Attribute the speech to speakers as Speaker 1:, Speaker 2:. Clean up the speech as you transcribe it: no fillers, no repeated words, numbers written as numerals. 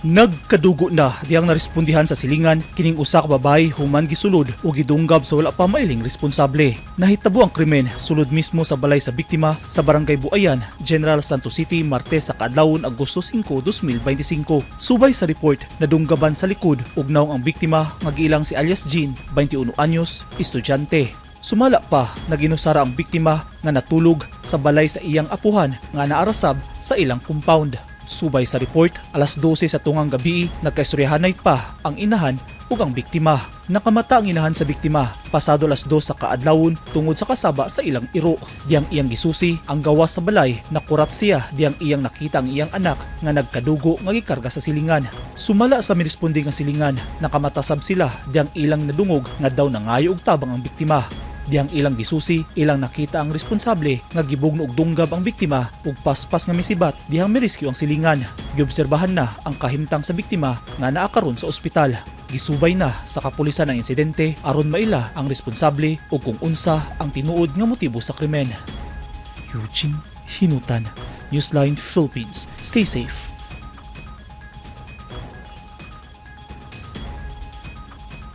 Speaker 1: Nagkadugo na diyang narespondihan sa silingan kining usa ka babae human gisulod o gidunggab sa wala pa mailing responsable. Nahitabo ang krimen sulod mismo sa balay sa biktima sa Barangay Buayan, General Santos City, Martes sa kaadlawon, Agosto 5, 2025. Subay sa report, nadunggaban sa likod ug nawong ang biktima nga giilang si alias Jean, 21 anyos, estudyante. Sumala pa, naginusara ang biktima nga natulog sa balay sa iyang apuhan nga naarasab sa ilang compound. Subay sa report, alas 12 sa tungang gabi, nagkaistoryahanay pa ang inahan ug ang biktima. Nakamata ang inahan sa biktima pasado alas 2 sa kaadlawon tungod sa kasaba sa ilang iro. Diyang iyang gisusi ang gawas sa balay, nakurat siya diyang iyang nakita ang iyang anak nga nagkadugo nga gikarga sa silingan. Sumala sa miresponde nga silingan, nakamata sab sila diyang ilang nadungog nga daw nangayo og tabang ang biktima. Diyang ilang gisusi, ilang nakita ang responsable nga gibugno og dunggab ang biktima ug paspas nga misibat dihang mirescue ang silingan. Giobserbahan na ang kahimtang sa biktima nga naa karon sa ospital. Gisubay na sa kapulisan ang insidente aron maila ang responsable ug kung unsa ang tinuod nga motibo sa krimen. Eugene Hinutan, Newsline Philippines. Stay safe.